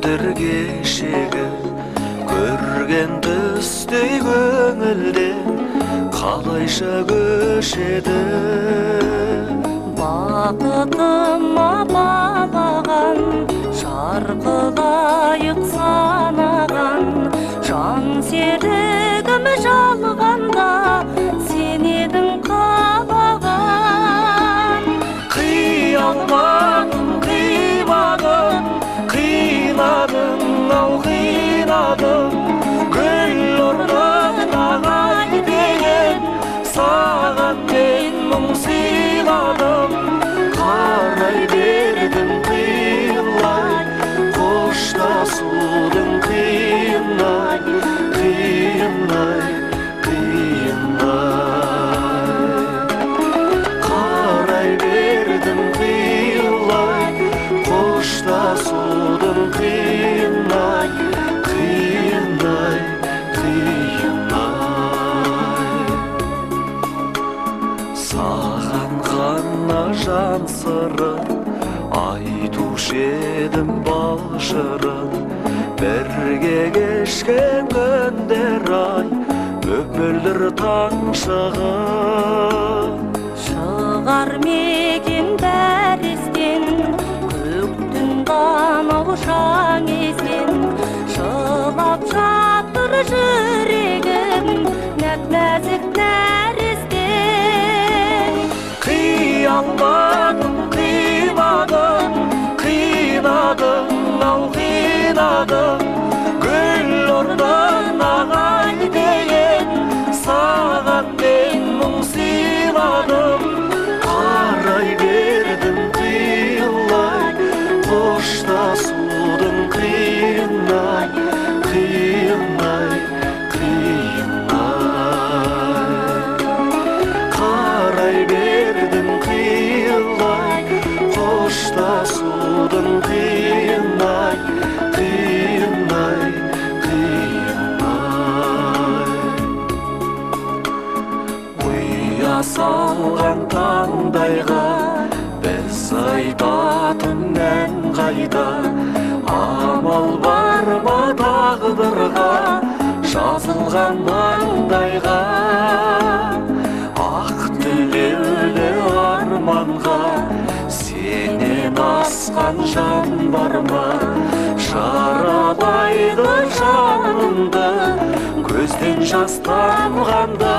Өтір кешегі көрген түстей көңілден қалайша көшеді. Бақытыма балаған, жарқылайық санаған, жан серігім жалғанда сен едің қалаған. Қия алмадым, қимадым, қинадың ау, қинадың. Гүл орнына қайтейін, саған мен мұң сыйладым. Қарай бердім қиылай, қоштасудың қиын-ай, қиын-ай, қиын-ай. Қарай бердім қиылай, қоштасудың қиын-ай, қиын-ай, қиын-ай. Саған ғана жан сырын айтушы едім, бал жырын. Бірге кешкен күндер ай, мөп мөлдір таң шығып. Шығар мекен дәрістен көктің танау шаң есен, жылап жатыр жүрегім нәп нәзік нәрестен. Қия алмадым, қимадым, қинадың ау, қинадың. Гүл орнына қайтейін, саған мен мұң сыйладым. Қарай бердім қиылай, қоштасудың қиын-ай, қиын-ай, қиын-ай. Қарай бердім қиылай, қоштасудың қиын-ай, қиын-ай, қиын-ай. Ұя салған таңдайға біз айтатын ән қайда? Амал бар ма тағдырға, жазылған маңдайға? Ақ тілеулі арманға сенен асқан жан бар ма? Жаралайды жанымды көзден жас тамғанда.